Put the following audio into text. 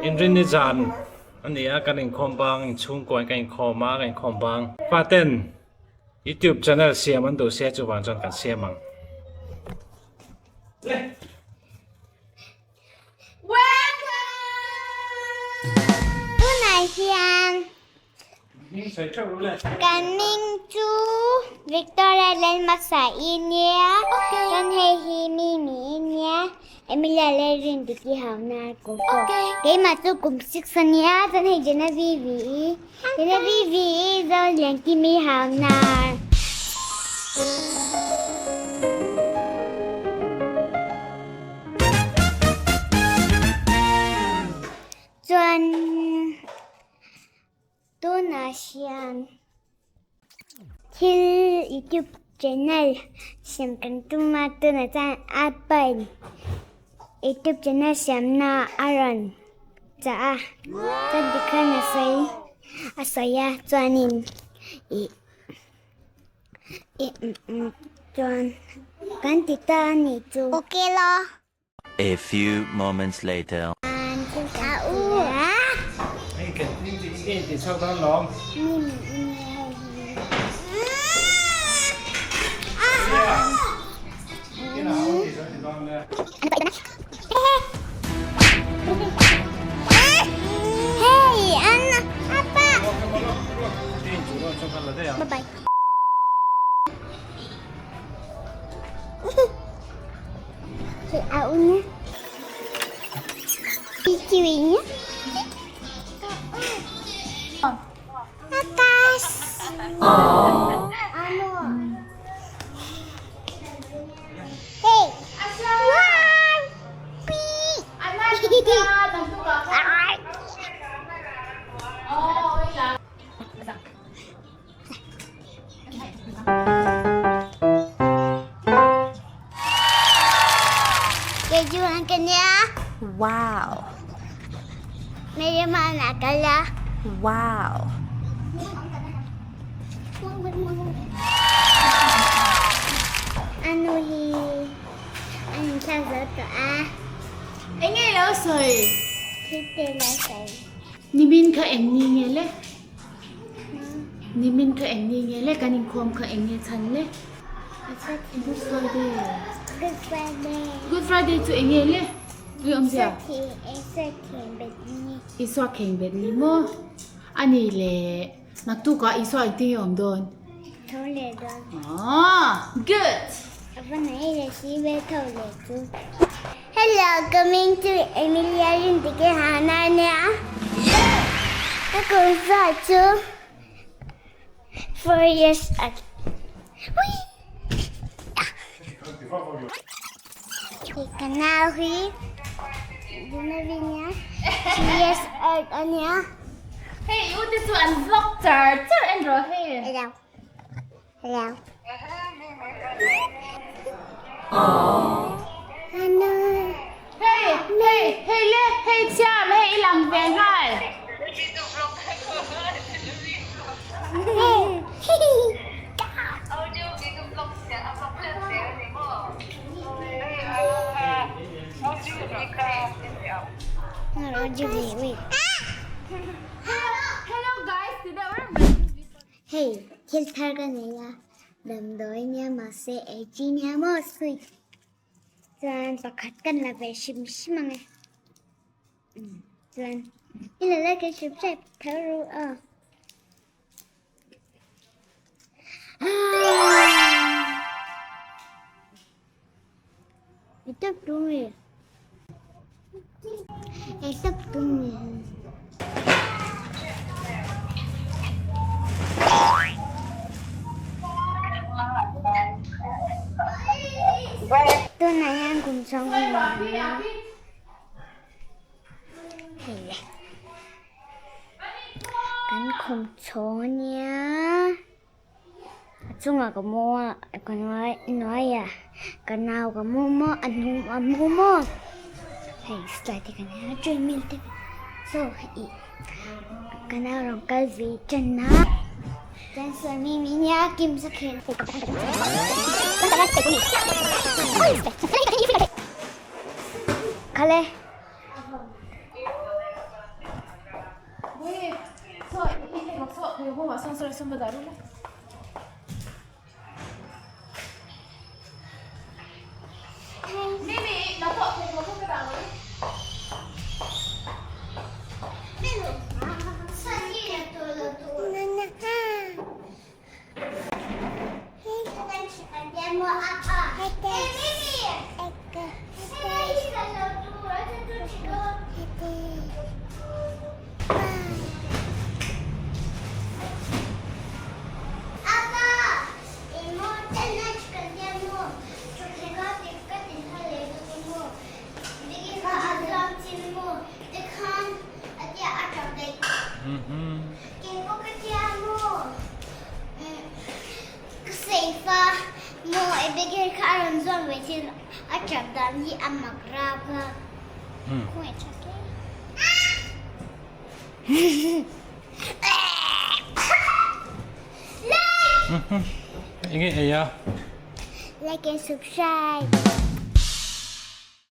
Inrinni zan a ni a, kan inkhawm bang, inchhungkaw in kan inkhawm a, kan inkhawm bang. Faten YouTube channel siam an duh sia chuvang chuan kan siam ang. Tunah hian kan hming chu Victoria Lalmasa i nia, chuan hei hi Mimi i nia, Emilia leh Rindiki Hauhnar kum pawh. Keimah chu kum 6 a nia, chuan hei Genevieve i, Genevieve i Zoliankimi Hauhnar. Chuan tunah hian thil youtube channel siam kan tum a tunah chuan a pain youtube channel siamna a rawn chah a chuan tikhan a sawi a sawi a chuanin ih ih chuan kan ti ta a nih chu. A few moments later. Keichu an ka nia. Wow. Miriam an a kal a. Wow. A nu hi an inthlak zo tawh a. Eng nge lo sawi? Thil te lo sawi. Nimin kha eng ni nge le? Nimin kha eng ni nge le? Kan inkhawm kha eng nge chhan le? Good Friday. Good Friday. Good Friday chu eng nge le? Ui awmzia? Isua kheng bet ni. Isua kheng bet ni maw? A ni le naktukah Isua engtin nge awm dawn? Tho leh dawn. Aww, good! A va nei leh si ve tho leh chu. Hello, coming to Emilia Rindike Hana nia. Ka kum zah chu 4 years old. Ka nau hi Genevieve nia, 3 years old a nia. Hei u te chu an vlog char char en rawh hei. Hello. Hello. Hello. Hei hei hei le hei chiam hei i lang ve nghal. Hei thil thar ka nei a, damdawi nia mahse ei chi nia maw sweet chuan pakhat kan la ve hrim hrim ang e chuan i la like and subscribe tho ru aw. Tunah hian kum chhawng a ni a, hei le. Kan khum chhawng a nia a chungah ka mu a ka hnuai hnuaiah ka nau ka mu maw a hnung a mu maw hei slide te kan en a treadmill te saw ih ka nau rawn kal ve tan a chuan sawi mi mi nia kim sa khel khale. Khawi bawmah sawn sawi sawn va dah ru la. Mimi, nang pawh thawmhnaw kha ka dah ang. Enge ei a? Like and subscribe.